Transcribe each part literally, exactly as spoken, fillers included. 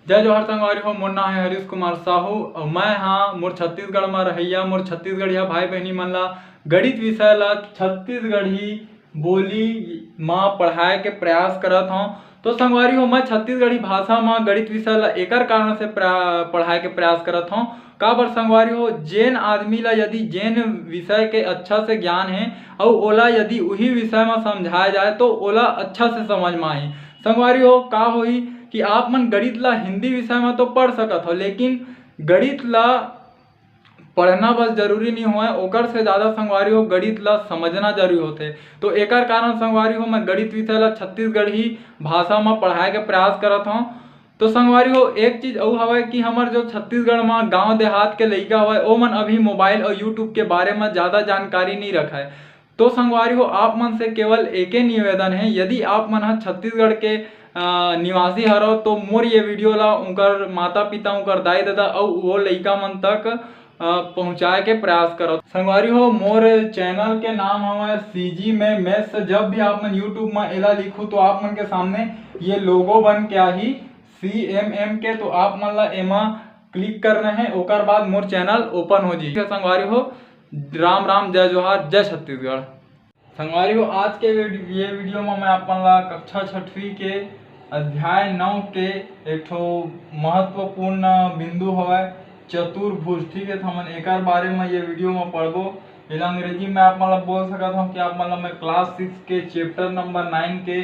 जय जोहार संगवारी हो, मोर नाम है हरीश कुमार साहू और मैं हाँ मोर छत्तीसगढ़ में रहइया मोर छत्तीसगढ़िया भाई बहनी मन ला गणित विषय ला छत्तीसगढ़ी बोली मा पढ़ाए के प्रयास करत हौं। तो संगवारी हो, मैं छत्तीसगढ़ी भाषा मा गणित विषय ला एकर कारण से प्रा-, पढ़ाए के प्रयास करत हौं। काबर संगवारी हो, जेन आदमी ला यदि जेन विषय के अच्छा से ज्ञान हे अउ ओला यदि उही विषय मा समझाए जाए तो ओला अच्छा से समझ मा आही। संगवारी हो, का होही कि आप मन गणित ला हिंदी विषय मा तो पढ़ सकत हो, लेकिन गणित ला पढ़ना बस जरूरी नहीं होय, ओकर से ज़्यादा संगवारी हो गणित ला समझना जरूरी होथे। तो एकर कारण संगवारी हो मैं गणित विषय ला छत्तीसगढ़ी भाषा मा पढ़ाए के प्रयास करत हौं। तो संगवारी हो, एक चीज अउ हवय कि हमर जो छत्तीसगढ़ मा गांव देहात के लइका हवय, ओमन अभी मोबाइल और YouTube के बारे मा ज़्यादा जानकारी नहीं रखय। तो संगवारी हो, आप मन से केवल एके निवेदन है, यदि आप मन ह छत्तीसगढ़ के, अ, निवासी हरव तो मोर ये वीडियो ला उनकर माता पिता, उनकर दाई ददा अउ वो लइका मन तक, अ, पहुँचाए के प्रयास करव। संगवारी हो, मोर चैनल के नाम हवय CG में Maths। जब भी आप मन YouTube में एला लिखू तो आप मन के सामने ये लोगो बन के आही CMM के, तो आप मन ला एमा क्लिक करना है, ओकर बाद मोर चैनल ओपन हो जाही। संगवारी हो, राम राम, जय जोहार, जय छत्तीसगढ़। संगवारी हो, आज के वीड-, ये वीडियो में मैं आप मन ला कक्षा छठवीं के अध्याय नौ के एक ठो महत्वपूर्ण बिंदु हवय, चतुर्भुज। ठीक है, तो हमन एकर बारे में ये वीडियो में पढ़बो। एला अंग्रेजी में आप मन ला बोल सकत हौं कि आप मन ला मैं क्लास सिक्स के चैप्टर नंबर नाइन के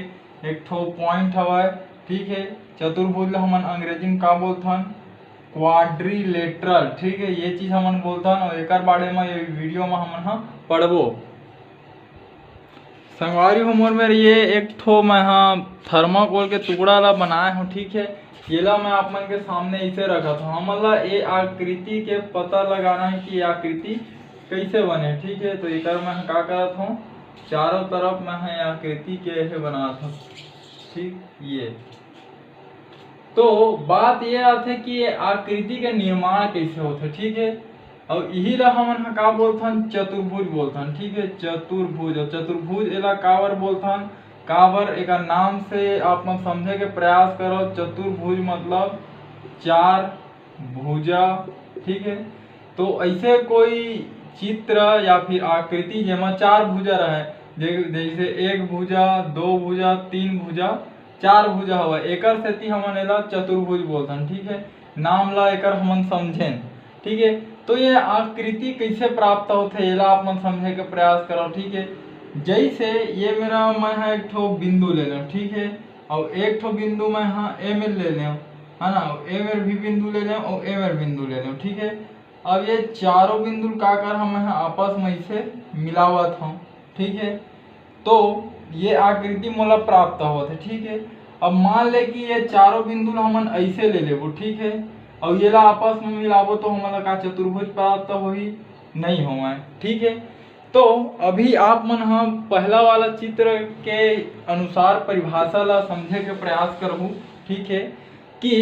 एक ठो पॉइंट हवय। ठीक है, चतुर्भुज ला हमन अंग्रेजी में का बोलथन? क्वाड्रिलेटरल। ठीक है, ये चीज हमन बोलथन और एकर बारे में ये वीडियो में हमन ह पढ़बो। संगवारी हो, मोर मेर ये एक ठो मैं ह थर्माकोल के टुकड़ा ला बनाए हौं। ठीक है, येला मैं आप मन के सामने इसे रखत हौं। हमन ला ये आकृति के पता लगाना है कि ये आकृति कैसे बने। ठीक है, तो एकर मैं ह का करत हौं, चारों तरफ मैं ह ये आकृति के ऐसे बनात हौं। ठीक, ये तो बात ये आथे कि ये आकृति के निर्माण कैसे होथे। ठीक है, और यही ला हमन ह का बोलथन, चतुर्भुज बोलथन। ठीक है, चतुर्भुज। और चतुर्भुज एला काबर बोलथन, काबर एकर नाम से आप मन समझे के प्रयास करो। चतुर्भुज मतलब चार भुजा। ठीक है, तो ऐसे कोई चित्र या फिर आकृति जेमा चार भुजा रहे, जे-, जैसे एक भुजा, दो भुजा, तीन भुजा, चार भुजा हवय, एकर सेती हमन एला चतुर्भुज बोलथन। ठीक है, नाम ला एकर हमन समझेन। ठीक है, तो ये आकृति कैसे प्राप्त होथे, एला आप मन समझे के प्रयास करो। ठीक है, जैसे ये मेरा, मैं ह एक ठो बिंदु ले लेव। ठीक है, और एक ठो बिंदु मैं ह ए मेर ले लेव, है ना, ए मेर भी बिंदु ले लेव और ए मेर बिंदु ले लेव। ठीक है, अब ये चारों बिंदु का कर हम ह आपस में इसे मिलावत हौं। ठीक है, तो ये आकृति मोला प्राप्त होत है। ठीक है, अब मान ले कि ये चारों बिंदु ला हमन ऐसे ले लेबो। ठीक है, और ये ला आपस में मिलाबो तो हमन ला का चतुर्भुज प्राप्त होही? नहीं होवय। ठीक है, तो अभी आप मन ह पहला वाला चित्र के अनुसार परिभाषा ला समझे के प्रयास करहु। ठीक है, कि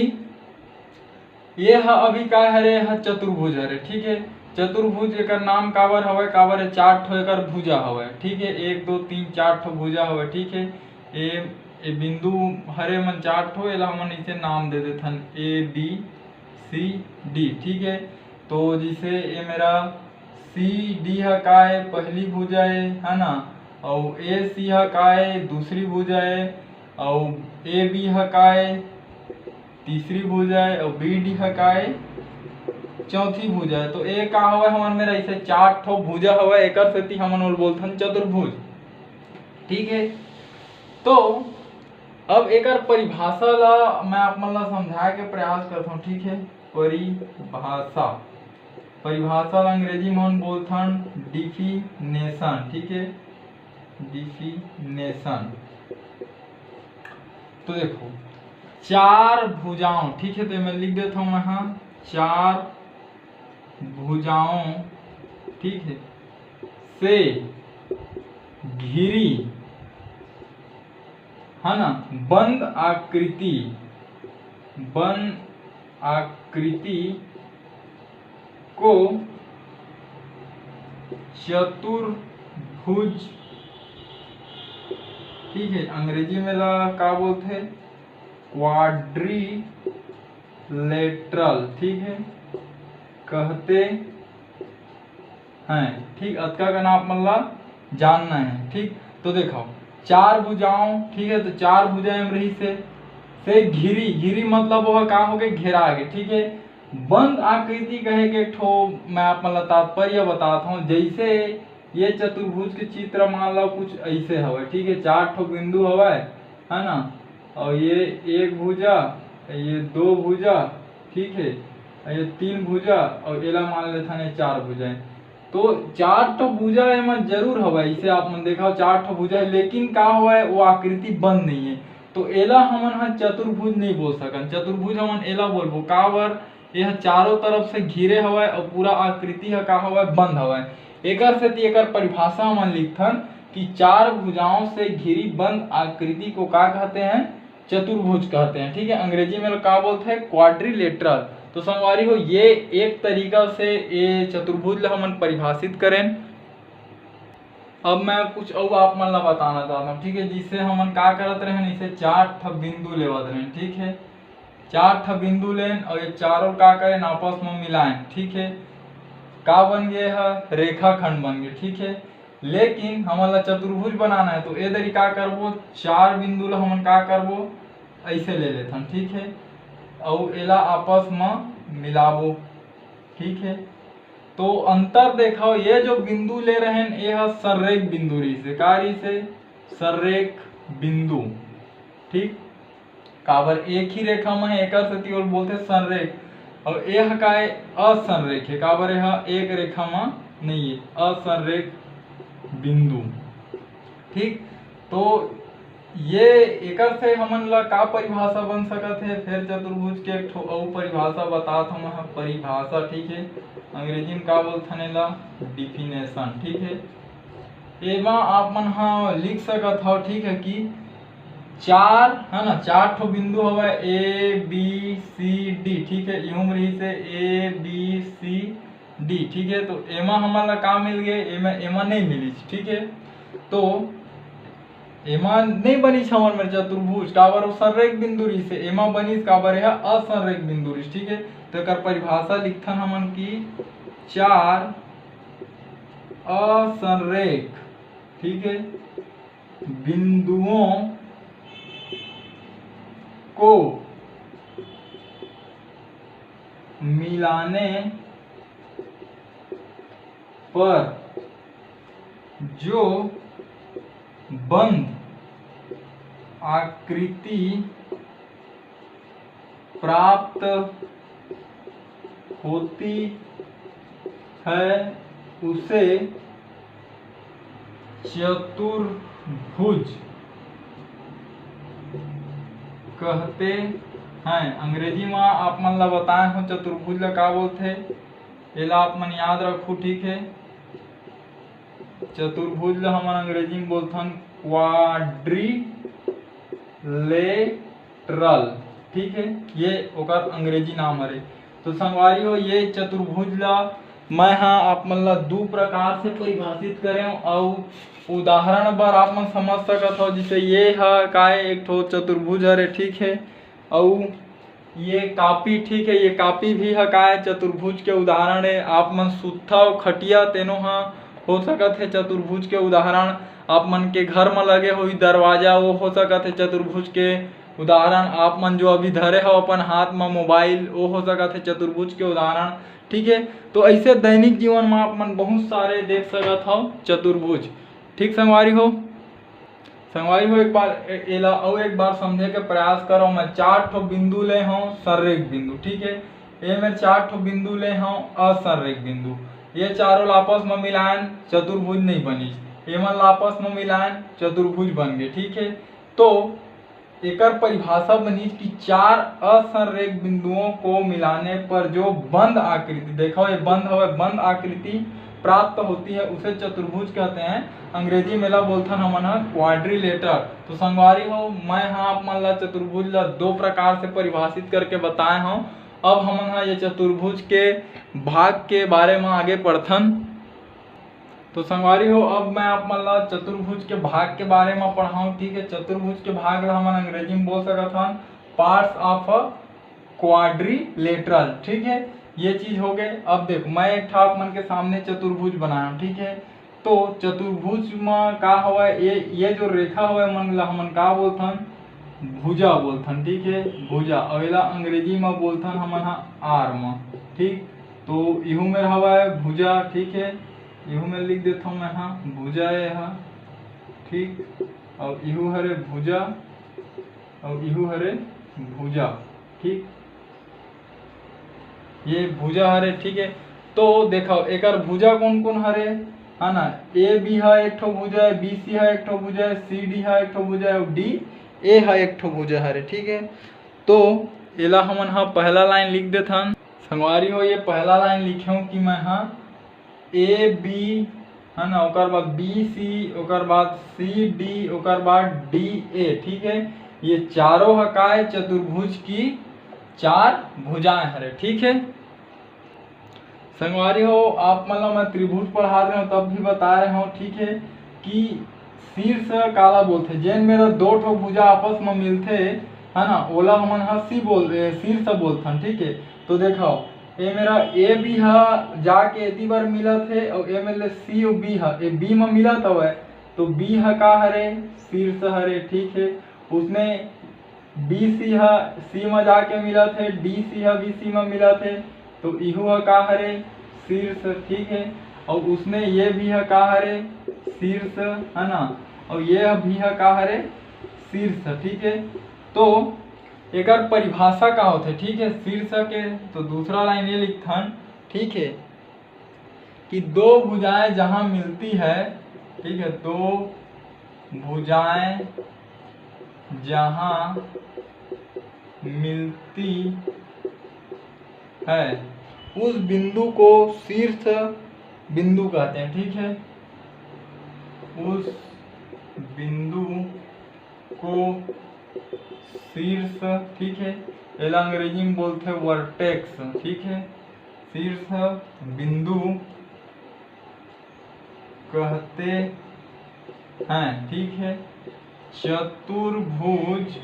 ये ह अभी का हरे, ह चतुर्भुज हरे। ठीक है, चतुर्भुज एकर नाम काबर हवय, काबर ये चार ठो एकर भुजा हवय। ठीक है, एक, दो, तीन, चार ठो भुजा हवय। ठीक है, ए, ए बिंदु हरे मन चार ठो, एला हमन इसे नाम दे देथन A B C D। ठीक है, तो जैसे ये मेरा C D ह का ए, पहली भुजा ए, है ना, और A C ह का ए, दूसरी भुजा ए, और A B ह का ए, तीसरी भुजा ए, और B D ह का ए, चौथी भुजा ए। तो ए का हवय, हमन मेर ऐसे चार ठो भुजा हवय, एकर सेती हमन ओल बोलथन चतुर्भुज। ठीक है, तो अब एकर परिभाषा ला मैं आप मन ला समझाए के प्रयास करथौं। ठीक है, परिभाषा, परिभाषा ला अंग्रेजी में हम बोलथन डिफिनेशन। ठीक है, डिफिनेशन। तो देखो, चार भुजाओं, ठीक है, तो मैं लिख देथौं मैं ह, चार भुजाओं, ठीक है, से घिरी, है ना, बंद आकृति, बंद आकृति को चतुर्भुज, ठीक है, अंग्रेजी में ला का बोलथे, क्वाड्री लेटरल, ठीक है, कहते हैं। ठीक, अतका कन आप मन ला जानना है। ठीक, तो देखो, चार भुजाओं, ठीक है, तो चार भुजाएं रही से, से घिरी, घिरी मतलब वह का हो गए, घेरा गे। ठीक है, बंद आकृति कहे के एक ठो मैं आप मन ला तात्पर्य बताता हूँ। जैसे ये चतुर्भुज के चित्र मान लो कुछ ऐसे हवे, ठीक है, चार ठो बिंदु हवे, है ना, और ये एक भुजा, ये दो भुजा, ठीक है, और ये तीन भुजा, और एला मान लेथन ये चार भुजाएं। तो चार ठो भुजा एमा जरूर हवे, इसे आप मन देखा, चार ठो भुजा है, लेकिन का हवे, वो आकृति बंद नहीं है। तो एला हमन ह चतुर्भुज नहीं बोल सकन। चतुर्भुज हमन एला बोलबो, काबर यह चारों तरफ से घिरे हवय और पूरा आकृति ह का हवय, बंद हवय। एकर सेती एकर परिभाषा हमन लिखथन कि चार भुजाओं से घिरी बंद आकृति को का कहते हैं, चतुर्भुज कहते हैं। ठीक है, अंग्रेजी में का बोलते हैं, क्वाड्रिलेटरल। तो संगवारी हो, ये एक तरीका से ये चतुर्भुज ला हमन परिभाषित करें। अब मैं कुछ और आप मन ला बताना चाहता हूँ, ठीक है, जिससे हमन का करत रहें, इसे चार ठा बिंदु लेवत रहें, ठीक है, चार ठा बिंदु लेन और ये चारों का करें, आपस में मिलाएं, ठीक है, का बन गए है, रेखाखंड बन गए, ठीक है। लेकिन हमन ला चतुर्भुज बनाना है, तो ए दरी का करबो, चार बिंदु ला हमन का करबो, ऐसे ले लेथन, ठीक है, और एला आपस में मिलाबो, ठीक है। तो अंतर देखो, ये जो बिंदु ले रहेन, ये ह संरेख बिंदु रहिसे। का रहिसे? संरेख बिंदु। ठीक, काबर एक ही रेखा में है, एकर सेती ओला बोलथे संरेख। और ये ह का है? असंरेख है, काबर ये ह एक रेखा में नहीं है, असंरेख बिंदु। ठीक, तो ये एकर से हमन ला का परिभाषा बन सकत है? फिर चतुर्भुज के एक ठो अउ परिभाषा बतात हूँ मैं, परिभाषा, ठीक है, अंग्रेजी में का बोलथन एला? डिफिनेशन, ठीक है। एमा आप मन हा लिख सकत हव, ठीक है, कि चार, है ना, चार ठो बिंदु हवय, ए बी सी डी, ठीक है, यूं रहिसे ए बी सी डी, ठीक है। तो एमा हमन ला का मिल गए? एमा, एमा नहीं मिलिस, ठीक है। तो एमा नहीं बनिस हमर मेर चतुर्भुज, काबर वो संरेख बिंदु रहिसे, एमा बनिस काबर, यह असंरेख बिंदु रहिस, ठीक है। तो एकर परिभाषा लिखथन हमन कि चार असंरेख, ठीक है, बिंदुओं को मिलाने पर जो बंद आकृति प्राप्त होती है, उसे चतुर्भुज कहते हैं। अंग्रेजी में आप मन ला बताए हो चतुर्भुज ला का बोलथे, एला आप मन याद रखो, ठीक है। चतुर्भुज ला हमन अंग्रेजी में बोलथन क्वाड्रिलेटरल, ठीक है, ये ओकर अंग्रेजी नाम हरे। तो संगवारी हो, ये चतुर्भुज ला मैं हा आप मन ला दू प्रकार से परिभाषित करे हूँ, अउ उदाहरण बर आप मन समझ सकत हो, जैसे ये हा काय एक ठो चतुर्भुज हरे, ठीक है, अउ ये कापी, ठीक है, ये कापी भी ह काय चतुर्भुज के उदाहरण है। आप मन सुत्था अउ खटिया तेनो ह हो सकत है चतुर्भुज के उदाहरण। आप मन के घर म लगे होही दरवाजा, वो हो सकत है चतुर्भुज के उदाहरण। आप मन जो अभी धरे हो अपन हाथ म मोबाइल, वो हो सकत है चतुर्भुज के उदाहरण, ठीक है। तो ऐसे दैनिक जीवन म आप मन बहुत सारे देख सकत हो चतुर्भुज, ठीक संगवारी हो। संगवारी हो, एक बार ए-, एला अउ एक बार समझे के प्रयास करो। मैं चार ठो बिंदु ले हूँ, संरेख बिंदु, ठीक है। ये मेरे चार ठो बिंदु ले हूँ, असंरेख बिंदु। ये चारों ला आपस में मिलायन, चतुर्भुज नहीं बनिस। एमन ला आपस में मिलायन, चतुर्भुज बन गए, ठीक है। तो एकर परिभाषा बनिस कि चार असंरेख बिंदुओं को मिलाने पर जो बंद आकृति, देखो ये बंद हवे, बंद आकृति प्राप्त होती है, उसे चतुर्भुज कहते हैं। अंग्रेजी में ला बोलथन हमन ह क्वाड्रिलेटर। तो संगवारी हो, मैं हा आप मन ला चतुर्भुज ला दो प्रकार से परिभाषित करके बताए हूँ। अब हमन हा ये चतुर्भुज के भाग के बारे में आगे पढ़थन। तो संगवारी हो, अब मैं आप मन ला चतुर्भुज के भाग के बारे में पढ़ाऊँ, ठीक है। चतुर्भुज के भाग ला हमन अंग्रेजी में बोल सकत हन parts of a क्वाड्रिलेटरल, ठीक है, ये चीज हो गए। अब देखो, मैं एक ठा आप मन के सामने चतुर्भुज बनाया हूँ, ठीक है, तो चतुर्भुज में का हवय, ये ये जो रेखा हवय, मन ला हमन का बोलथन, भुजा बोलथन, ठीक है, भुजा। और एला अंग्रेजी में बोलथन हमन हा आर्म, ठीक। तो इहू मेर हवय भुजा, ठीक है, इहू में लिख देथव मैं हा भुजा, ये हा, ठीक। और इहू हरे भुजा, और इहू हरे भुजा, ठीक। ये भुजा हरे, ठीक है। तो देखो, एकर भुजा कौन कौन हरे, है ना? ए बी हा एक ठो भुजा है, बी सी हा एक ठो भुजा है, सी डी हा एक ठो भुजा है, और डी ए हा एक ठो भुजा हरे, ठीक है। तो एला हमन हा पहला लाइन लिख देथन। संगवारी हो, ये पहला लाइन लिखे हूँ कि मैं हा ए बी, है ना, ओकर बाद बी सी, ओकर बाद सी डी, ओकर बाद डी ए, ठीक है। ये चारों हा का है, चतुर्भुज की चार भुजाएं हरे, ठीक है। संगवारी हो, आप मन ला मैं त्रिभुज पढ़ा रहे हूँ, तब भी बता रहे हूँ, ठीक है, कि शीर्ष काला बोलथे, जेन मेरा दो ठो भुजा आपस में मिलथे, है ना, ओला हमन ह सी बोल, ए, शीर्ष बोलथन, ठीक है। तो देखो, ए मेरा ए बी ह जाके एती बर मिलत हे, और ए मेर ले सी और बी ह, ए बी म मिलत हवय, तो बी ह का हरे? शीर्ष हरे, ठीक है। उसने बी सी ह सी म जाके मिलत हे, डी सी ह बी सी म मिलत हे, तो इहू ह का हरे? शीर्ष, ठीक है। और उसने ये भी ह का हरे? शीर्ष, है ना। और ये भी ह का हरे? शीर्ष, ठीक है। तो एकर परिभाषा का होथे, ठीक है, शीर्ष के। तो दूसरा लाइन ये लिखथन, ठीक है, कि दो भुजाएं जहां मिलती है, ठीक है, दो भुजाएं जहां मिलती है, उस बिंदु को शीर्ष बिंदु कहते हैं, ठीक है। उस बिंदु को शीर्ष, ठीक है, एला अंग्रेजी में बोलते हैं वर्टेक्स, ठीक है। शीर्ष बिंदु कहते हैं, ठीक है। चतुर्भुज,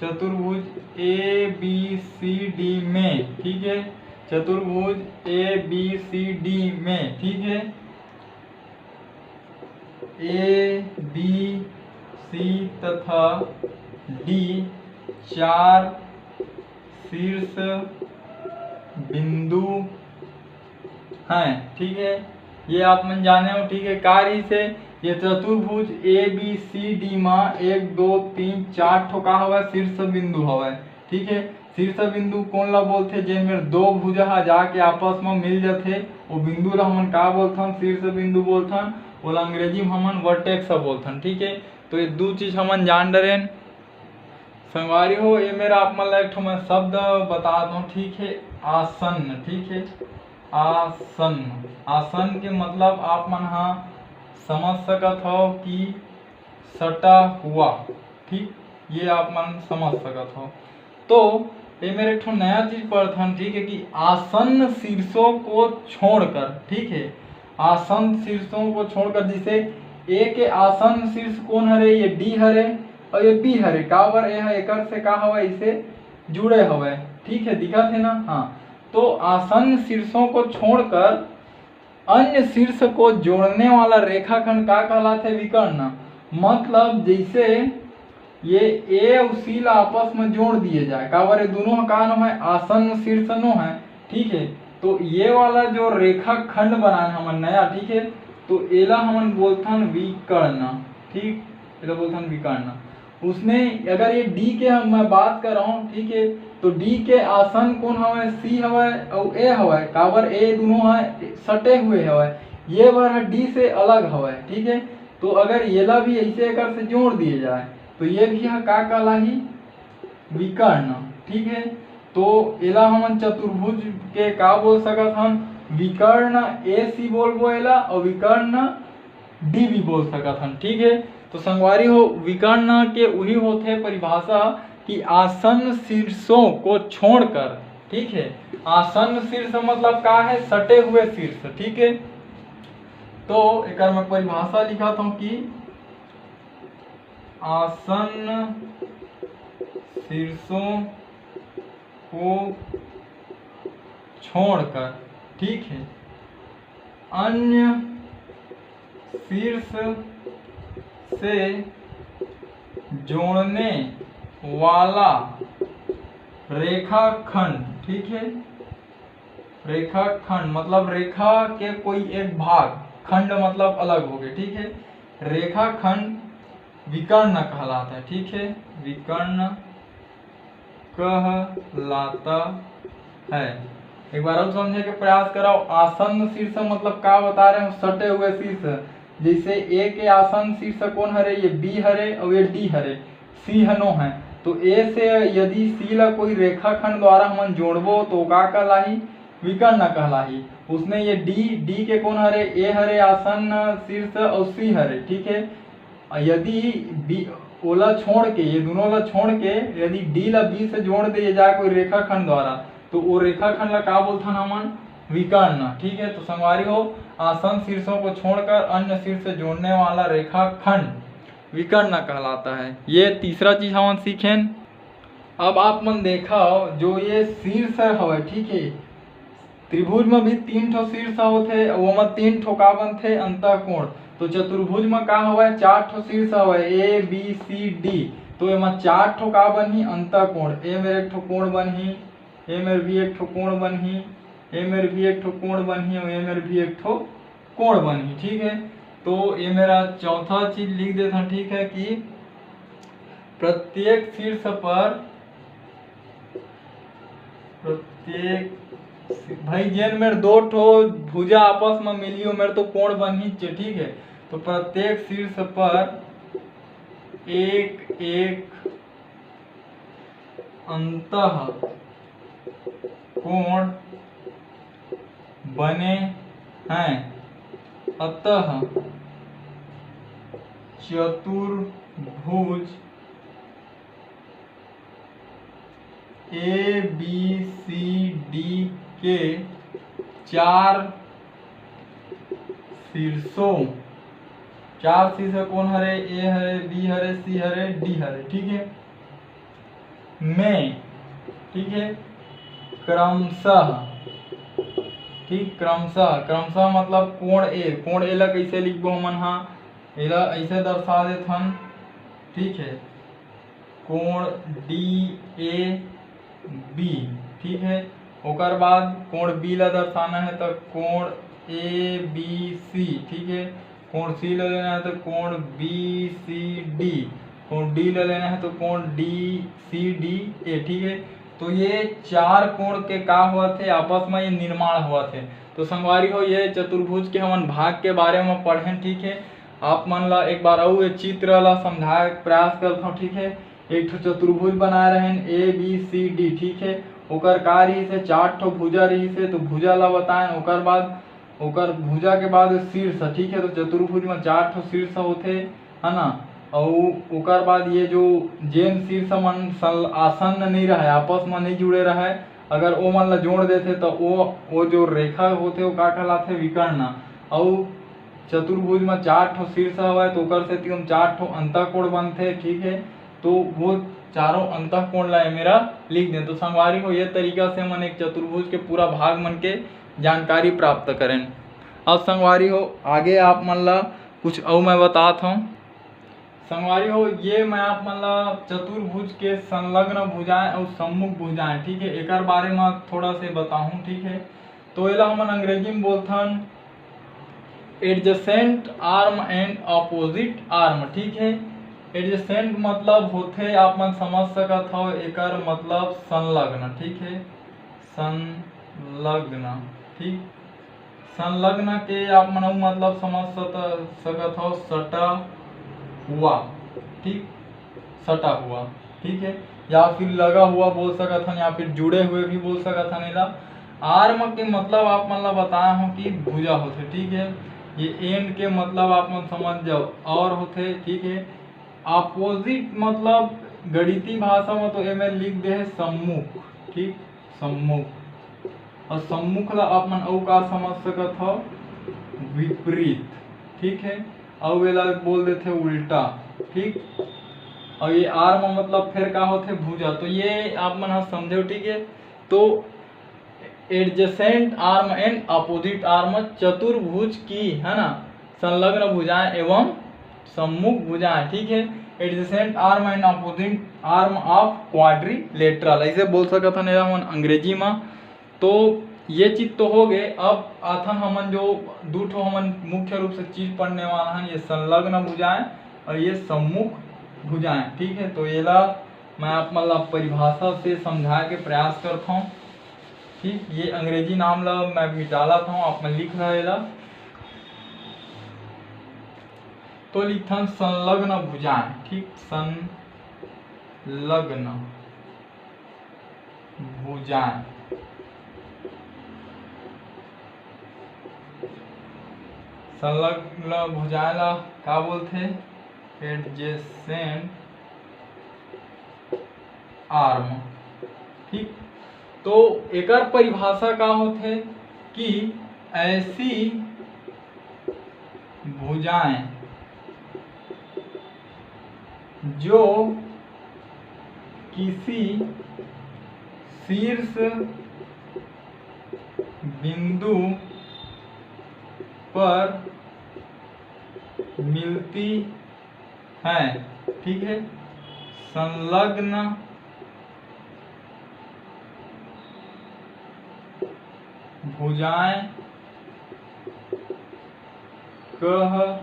चतुर्भुज ए बी सी डी में, ठीक है, चतुर्भुज ए बी सी डी में, ठीक है, ए बी सी तथा डी चार शीर्ष बिंदु हैं, ठीक है। ये आप मन जाने हो, ठीक है। का रहिस हे, ये चतुर्भुज ए बी सी डी मा एक, दो, तीन, चार ठो का हवय, शीर्ष बिंदु हवय, ठीक है। शीर्ष बिंदु कोन ला बोलथे? जेन मेर दो भुजा हा जाके आपस मा मिल जथे, वो बिंदु ला हमन का बोलथन? शीर्ष बिंदु बोलथन। ओला अंग्रेजी में हमन वर्टेक्स बोलथन, ठीक है। तो ये दू चीज हमन जान डरेन। संगवारी हो, ये मेर आप मन ला एक ठो मैं शब्द बता दूं, ठीक है, आसन्न, ठीक है, आसन्न। आसन्न के मतलब आप मन हा समझ सकत हो कि सटा हुआ, ठीक, ये आप मन समझ सकत हो। तो ये मेर एक ठो नया चीज पढ़थन, ठीक है, कि आसन्न शीर्षों को छोड़कर, ठीक है, आसन्न शीर्षों को छोड़कर, जैसे ए के आसन्न शीर्ष कोन हरे? ये डी हरे और ये बी हरे। काबर? ये ह एकर से का हवय, इसे जुड़े हवय, ठीक है, दिखत है ना? हाँ, तो आसन्न शीर्षों को छोड़कर अन्य शीर्ष को जोड़ने वाला रेखाखंड का कहलाथे? विकर्ण। मतलब जैसे ये ए अउ सी ला आपस में जोड़ दिए जाए, काबर ये दोनों ह का नो है? आसन्न शीर्ष नो है, ठीक है। तो ये वाला जो रेखाखंड बनाए हमन नया, ठीक है, तो एला हमन बोलथन विकर्ण, ठीक, एला बोलथन विकर्ण। उसने अगर ये डी के हम, मैं बात कर रहा हूँ, ठीक है, तो डी के आसन्न कोन हवय? सी हवय अउ ए हवय, काबर ये दोनों ह सटे हुए हवय, ये बर ह डी से अलग हवय, ठीक है। तो अगर येला भी ऐसे एकर से जोड़ दिए जाए तो ये भी ह का कहलाही? विकर्ण, ठीक है। तो एला हमन चतुर्भुज के का बोल सकत हन? विकर्ण ए सी बोलबो एला, और विकर्ण डी भी बोल सकत हन, ठीक है। तो संगवारी हो, विकर्ण के उही होथे परिभाषा कि आसन्न शीर्षों को छोड़कर, ठीक है, आसन्न शीर्ष मतलब का है? सटे हुए शीर्ष, ठीक है। तो एकर मैं परिभाषा लिखत हूँ कि आसन्न शीर्षों को छोड़कर, ठीक है, अन्य शीर्ष से जोड़ने वाला रेखाखंड, ठीक है, रेखाखंड मतलब रेखा के कोई एक भाग, खंड मतलब अलग हो गए, ठीक है, रेखाखंड विकर्ण कहलाता है, ठीक है, विकर्ण कहलाता है। एक बार और समझे के प्रयास कराओ। आसन्न शीर्ष मतलब का बता रहे हैं? सटे हुए शीर्ष। जैसे ए के आसन्न शीर्ष कौन हरे? ये बी हरे और ये डी हरे, सी ह नो है। तो ए से यदि सी ला कोई रेखाखंड द्वारा हमन जोड़बो तो का कहलाही? विकर्ण कहलाही। उसने ये डी, डी के कौन हरे? ए हरे आसन्न शीर्ष और सी हरे, ठीक है। यदि बी, ओला छोड़ के, ये दोनों ला छोड़ के यदि डी ला बी से जोड़ दे जाए कोई रेखाखंड द्वारा, तो वो रेखाखंड ला का बोलथन हमन? विकर्ण, ठीक है। तो संगवारी हो, आसन्न शीर्षों को छोड़कर अन्य शीर्ष से जोड़ने वाला रेखाखंड विकर्ण कहलाता है। ये तीसरा चीज हमन सीखेन। अब आप मन देखा, जो ये शीर्ष हवय, ठीक है, त्रिभुज में भी तीन ठो शीर्ष होथे, ओमा तीन ठो का बनथे? अंतःकोण। तो चतुर्भुज में का हवय? चार ठो शीर्ष हवय, ए बी सी डी। तो एमा चार ठो का बनही? अंतःकोण। ए मेर एक ठो कोण बनही, ए मेर भी एक ठो कोण बनही, ए मेर भी एक ठो कोण बनही और ए मेर भी एक ठो कोण बनही, ठीक है। तो ये मेरा चौथा चीज लिख देता, ठीक है, कि प्रत्येक शीर्ष पर, प्रत्येक, भाई जेन मेर दो ठो भुजा आपस में मिलियो मेर तो कोण बनही चे, ठीक है। तो प्रत्येक शीर्ष पर एक एक अंतःकोण बने हैं, अतः चतुर्भुज ए बी सी डी के चार शीर्षों, चार शीर्ष कौन हरे? ए हरे, बी हरे, सी हरे, डी हरे, ठीक है, में, ठीक है, क्रमशः, ठीक, क्रमशः, क्रमशः मतलब कोण ए, कोण ए ला कैसे लिखबो हमन हा? एला ऐसे दर्शा देथन, ठीक है, कोण डी ए बी, ठीक है। ओकर बाद कोण बी ला दर्शाना है तो कोण ए बी सी, ठीक है। कोण सी ला लेना है तो कोण बी सी डी, कोण डी ला लेना है तो कोण डी सी डी ए, ठीक है। तो ये चार कोण के का होवत हे, आपस में ये निर्माण होवत हे। तो संगवारी हो, ये चतुर्भुज के हमन भाग के बारे में पढ़ेन, ठीक है। आप मन ला एक बार अउ ये चित्र ला समझाए के प्रयास करथों, ठीक है। एक ठो चतुर्भुज बनाए रहेन, ए बी सी डी, ठीक है। ओकर का रहिस हे? चार ठो भुजा रहिस हे, तो भुजा ला बताएन। ओकर बाद, ओकर भुजा के बाद शीर्ष, ठीक है। तो चतुर्भुज में चार ठो शीर्ष होथे, है ना। अउ ओकर बाद ये जो जेन शीर्ष मन सल-, आसन्न नहीं रहे, आपस में नहीं जुड़े रहे, अगर ओ मन ला जोड़ देथे, तो ओ, ओ जो रेखा होथे, वो का कहलाथे? विकर्ण। अउ चतुर्भुज में चार ठो शीर्ष हवय, तो ओकर सेती ओम चार ठो अंतःकोण बनथे, ठीक है। तो वो चारों अंतःकोण ला ए मेरा लिख दें। तो संगवारी हो, ये तरीका से मन एक चतुर्भुज के पूरा भाग मन के जानकारी प्राप्त करें। अब संगवारी हो, आगे आप मन ला कुछ अउ मैं बतात हूँ। संगवारी हो, ये मैं आप मन ला चतुर्भुज के संलग्न भुजाएं और सम्मुख भुजाएं, ठीक है, एकर बारे में थोड़ा से बताहूँ, ठीक है। तो एला हमन अंग्रेजी में बोलथन adjacent arm and opposite arm, ठीक है। Adjacent मतलब होथे, आप मन समझ सकत हव, एकर मतलब संलग्न, ठीक है, संलग्न, ठीक। संलग्न के आप मन अउ मतलब समझ सक-, सकत हव, सटा हुआ, ठीक, सटा हुआ, ठीक है, या फिर लगा हुआ बोल सकत हन, या फिर जुड़े हुए भी बोल सकत हन। एला आर्म के मतलब आप मन ला बताया हूँ कि भुजा होथे, ठीक है। ये एंड के मतलब आप मन समझ जाओ, और होथे, ठीक है। अपोजिट मतलब गणितीय भाषा में तो एमे लिख दे है सम्मुख, ठीक, सम्मुख। और सम्मुख ला आप मन अउ का समझ सकत हो? विपरीत, ठीक है। अउ एला बोल देथे उल्टा, ठीक। और ये आर्म मतलब फिर का होथे? भुजा। तो ये आप मन ह समझो, ठीक है। तो adjacent arm and opposite arm, चतुर्भुज की, है ना, संलग्न भुजाएं एवं सम्मुख भुजाएं, ठीक है। Adjacent arm and opposite arm of quadrilateral, ऐसे बोल सकत हन एला हमन अंग्रेजी में। तो ये चीज तो हो गए। अब आथन हमन जो दू ठो हमन मुख्य रूप से चीज पढ़ने वाला हन, ये संलग्न भुजाएं और ये सम्मुख भुजाएं, ठीक है। तो एला मैं आप मन ला परिभाषा से समझाए के प्रयास करत हूँ, ठीक। ये अंग्रेजी नाम ला मैं मिटालत हूँ, आप मन लिख रहा एला। तो लिखथन संलग्न भुजाएं, ठीक, संलग्न भुजाएं। संलग्न भुजाएं ला का बोलथे? Adjacent arm, ठीक। तो एकर परिभाषा का होथे कि ऐसी भुजाएं जो किसी शीर्ष बिंदु पर मिलती हैं, ठीक है, संलग्न भुजाएं कहलाती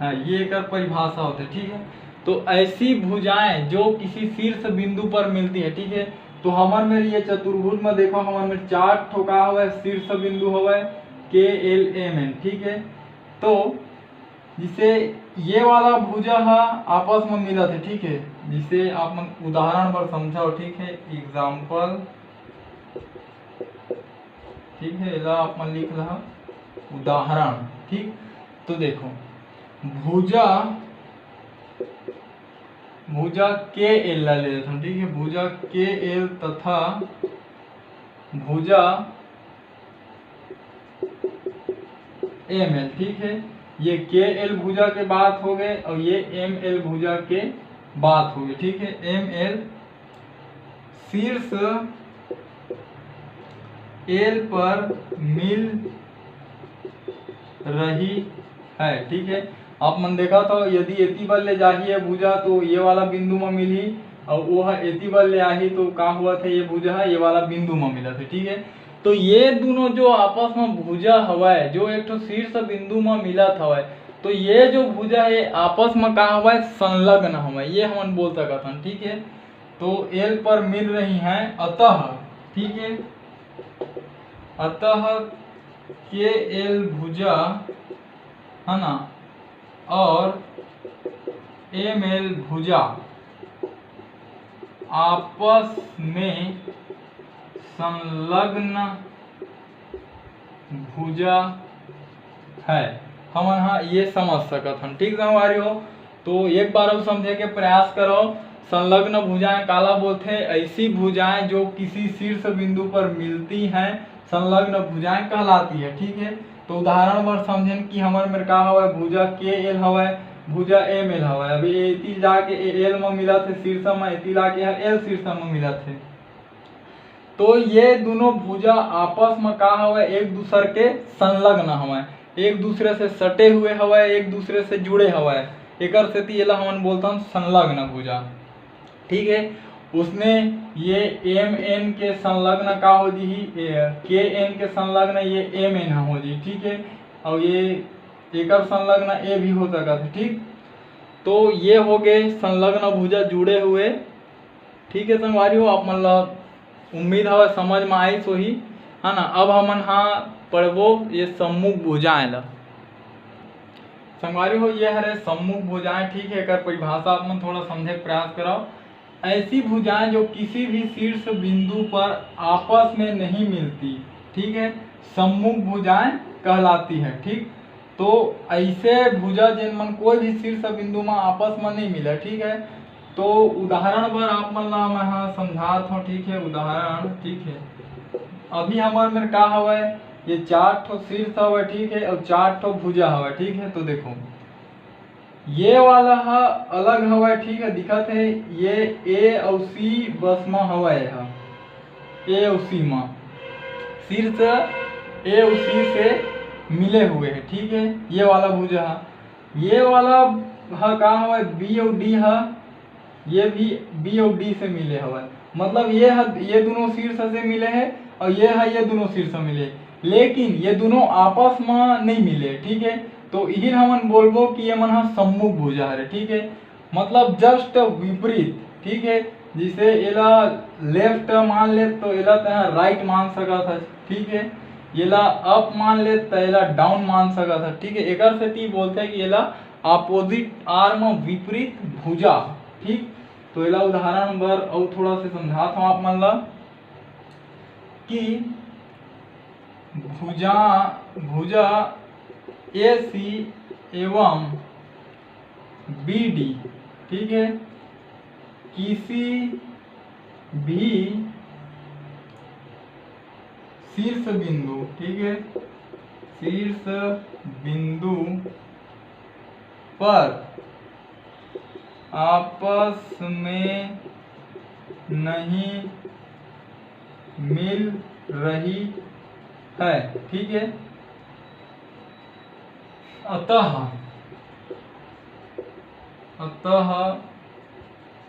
हैं। ये एकर परिभाषा होथे, ठीक है। तो ऐसी भुजाएं जो किसी शीर्ष बिंदु पर मिलती है, ठीक है। तो हमर मेर ये चतुर्भुज में देखो, हमर मेर चार ठो का हवय, शीर्ष बिंदु हवय, के एल एम एन, ठीक है। तो जिसे ये वाला भुजा ह आपस में मिलत है, ठीक है। जिसे आप मन उदाहरण बर समझाओ, ठीक है, example, ठीक है, एला आप मन लिख लहा उदाहरण, ठीक। तो देखो, भुजा, भुजा के एल ला ले लेथन, ठीक है, भुजा के एल तथा भुजा एम एल, ठीक है। ये के एल भुजा के बात हो गए और ये एम एल भुजा के बात हो गए, ठीक है। एम एल शीर्ष एल पर मिल रही है, ठीक है। आप मन देखा तो यदि एती बर ले जाही ये भुजा तो ये वाला बिंदु में मिलही, और वो ह एती बर ले आही तो का हुआ थे, ये भुजा है ये वाला बिंदु में मिला थे, ठीक है। तो ये दोनों जो आपस में भुजा हवय, जो एक ठो शीर्ष बिंदु में मिलत हवय, तो ये जो भुजा है आपस में का हवय, संलग्न हवय, ये हमन बोल सकत हन, ठीक है। तो एल पर मिल रही हैं, अतः, ठीक है, अतः के एल भुजा, है ना, और एम एल भुजा आपस में संलग्न भुजा है। हमन हा ये समझ सकत हन, ठीक संगवारी हो। तो एक बार अउ समझे के प्रयास करो, संलग्न भुजाएं काला बोलथे? ऐसी भुजाएं जो किसी शीर्ष बिंदु पर मिलती हैं, संलग्न भुजाएं कहलाती है, ठीक है। तो उदाहरण बर समझेन कि हमर मेर का हवय, भुजा के एल हवय, भुजा एम एल हवय। अभी एती जाके ए एल म मिलत हे शीर्ष म, एती लाके एहा एल शीर्ष म मिलत हे। तो ये दोनों भुजा आपस म का हवय, एक दूसर के संलग्न हवय, एक दूसरे से सटे हुए हवय, एक दूसरे से जुड़े हवय, एकर सेती एला हमन बोलथन संलग्न भुजा, ठीक है। उसने ये एम एन के संलग्न का हो जी, के एन के संलग्न ये एम एन हो जी, ठीक है। और ये एकर संलग्न ए भी हो सकत है, ठीक। तो ये हो गए संलग्न भुजा जुड़े हुए, ठीक है संगवारी हो, आप मन ला उम्मीद हवय समझ में आइस होही, है ना। अब हमन हा पढ़बो ये सम्मुख भुजाएं ला। संगवारी हो, ये हरे सम्मुख भुजाएं, ठीक है। एकर परिभाषा आप मन थोड़ा समझे के प्रयास करव। ऐसी भुजाएं जो किसी भी शीर्ष बिंदु पर आपस में नहीं मिलती, ठीक है, सम्मुख भुजाएं कहलाती है, ठीक। तो ऐसे भुजा जेन मन कोई भी शीर्ष बिंदु में आपस में नहीं मिले, ठीक है। तो उदाहरण बर आप मन ला मैं हा समझात हूँ, ठीक है, उदाहरण, ठीक है। अभी हमर मेर का हवय, ये चार ठो शीर्ष हवय, ठीक है, और चार ठो भुजा हवय, ठीक है। तो देखो, ये वाला ह अलग हवय, ठीक है, दिखत है, ये ए अउ सी बस म हवय, ह ए अउ सी म शीर्ष ए अउ सी से मिले हुए है, ठीक है, ये वाला भुजा ह। ये वाला ह का हवय, बी अउ डी ह, ये भी बी अउ डी से मिले हवय, मतलब ये ह ये दोनों शीर्ष से मिले है और ये ह ये दोनों शीर्ष से मिले, लेकिन ये दोनों आपस म नहीं मिले, ठीक है। तो इही हमन बोलबो कि ये मन ह सम्मुख भुजा हरे, ठीक है, मतलब just विपरीत, ठीक है। जैसे एला लेफ्ट मान ले तो एला तैं राइट मान सकत हस, ठीक है, एला अप मान ले तो एला डाउन मान सकत हस, ठीक है। एकर सेती बोलथे कि एला अपोजिट आर्म, विपरीत भुजा, ठीक। तो एला उदाहरण बर अउ थोड़ा से समझात हूँ आप मन ला कि भुजा भुजा ए सी एवं बी डी, ठीक है, किसी भी शीर्ष बिंदु, ठीक है, शीर्ष बिंदु पर आपस में नहीं मिल रही है, ठीक है। अतः अतः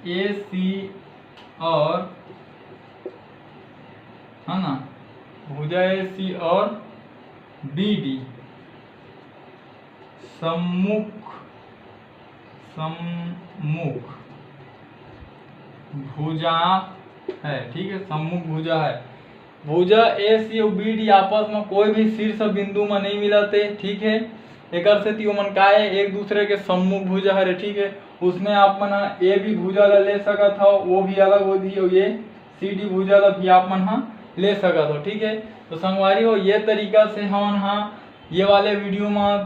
ए सी और, है ना, भुजा ए सी और बी डी सम्मुख सम्मुख भुजा है, ठीक है, सम्मुख भुजा है। भुजा ए सी अउ बी डी आपस में कोई भी शीर्ष बिंदु में नहीं मिलते, ठीक है। एकर सेती ओमन का है, एक दूसरे के सम्मुख भुजा हरे, ठीक है। उसने आप मन ह ए बी भुजा ला ले सकत हो, वो भी अलग हो दी, और ये सी डी भुजा ला भी आप मन ह ले सकत हो, ठीक है। तो संगवारी हो, ये तरीका से हमन ह ये वाले वीडियो में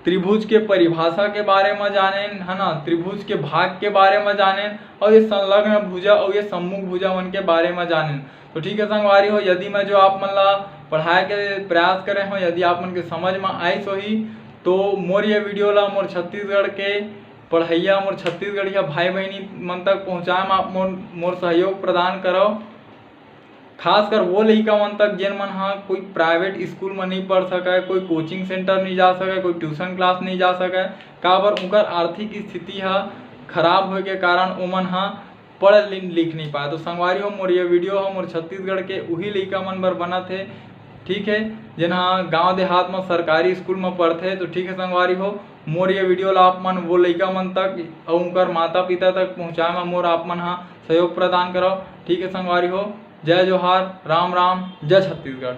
त्रिभुज के परिभाषा के बारे में जानेन, है ना, त्रिभुज के भाग के बारे में जानेन, और ये संलग्न भुजा और ये सम्मुख भुजा मन के बारे में जानेन। तो ठीक है संगवारी हो, यदि मैं जो आप मन ला पढ़ाए के प्रयास करे हो, यदि आप मन के समझ में आइस होही, तो मोर ये वीडियो ला मोर छत्तीसगढ़ के पढ़ैया, मोर छत्तीसगढ़िया भाई बहिनी मन तक पहुँचाए में आप मोर, मोर सहयोग प्रदान करव। खासकर वो लइका मन तक, जेन मन ह कोई प्राइवेट स्कूल म नहीं पढ़ सकय, कोई कोचिंग सेंटर नहीं जा सकय, कोई ट्यूशन क्लास नहीं जा सकय, काबर उनकर आर्थिक स्थिति ह खराब होए के कारण ओमन ह पढ़ लि-, लिख नहीं पाए। तो संगवारी हो, मोर ये वीडियो ह मोर छत्तीसगढ़ के उही लइका मन बर बनत हे, ठीक है, जेन ह गाँव देहात म सरकारी स्कूल म पढ़थे। तो ठीक है संगवारी हो, मोर ये वीडियो ला आप मन वो लइका मन तक अउ उनकर माता पिता तक पहुँचाए म मोर आप मन ह सहयोग प्रदान करव, ठीक है संगवारी हो। जय जोहार, राम राम, जय छत्तीसगढ़।